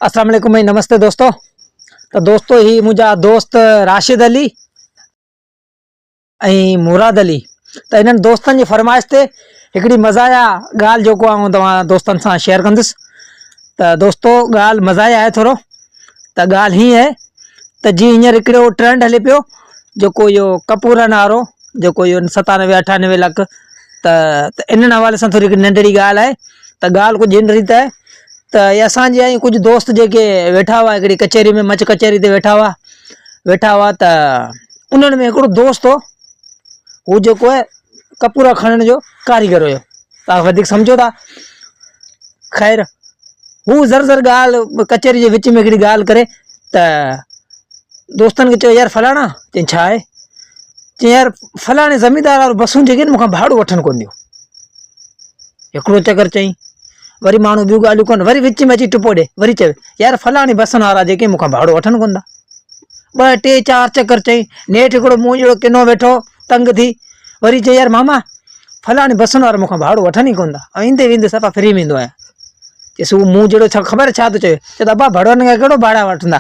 السلام عليڪم ۽ نمستي دوستو ته دوستو هي منهنجا دوست راشد علي ۽ مراد علي ته انهن دوستن جي فرمائش تي هڪڙي مزايا ڳالهه جيڪو آئون توهان دوستن سان شيئر ڪندس ته دوستو ڳالهه مزايا آهي ٿورو ته ڳالهه هيئن آهي ته جي هينئر هڪڙو ٽرينڊ هلي پيو جيڪو اهو ڪپورن وارو جيڪو اهو ستانوي اٺانوي لک ته انهن حوالي سان ٿوري هڪڙي ننڍڙي ڳالهه آهي ته ڳالهه ڪجهه هن ريت آهي ته اسان جي ۽ ڪجهه دوست جيڪي ويٺا هئا هڪڙي ڪچهري ۾ مچ ڪچهري تي ويٺا هئا ويٺا هئا ته انهن ۾ هڪڙو دوست هو هو جيڪو آهي ڪپورا کڻڻ جو ڪاريگر هيو توهان وڌيڪ سمجهو ٿا خير هو ذر ذر ڳالهه ڪچهري جي وچ ۾ هڪڙي ڳالهه ڪري ته دوستن کي چيو يار فلاڻا چئين ڇا آهي چئين يار فلاڻي زميندار وارو بسون جيڪي آهن مون کان ڀاڙو وٺن ڪونه ٿيون هڪڙو چڪر چئين وري ماڻهو ٻيون ڳالهيون ڪن وري وچ ۾ اچي ٽپو ڏي وري چوي يار فلاڻي بسن وارا جيڪي مون کان ڀاڙو وٺن ڪونه ٿا ٻه ٽي چار چڪر چئين نيٺ هڪڙو مون جهڙو ڪنو ويٺو تنگ ٿي وري چئي يار ماما فلاڻي بسن وارا مون کان ڀاڙو وٺن ئي ڪونه ٿا ۽ ايندي ويندي صفا فري ۾ ايندو آهيان چيس هو مون جهڙو ڇا خبر ڇا ٿو چوي چئي ته ابا ڀڙون کان ڪهڙو ڀاڙا وٺندا.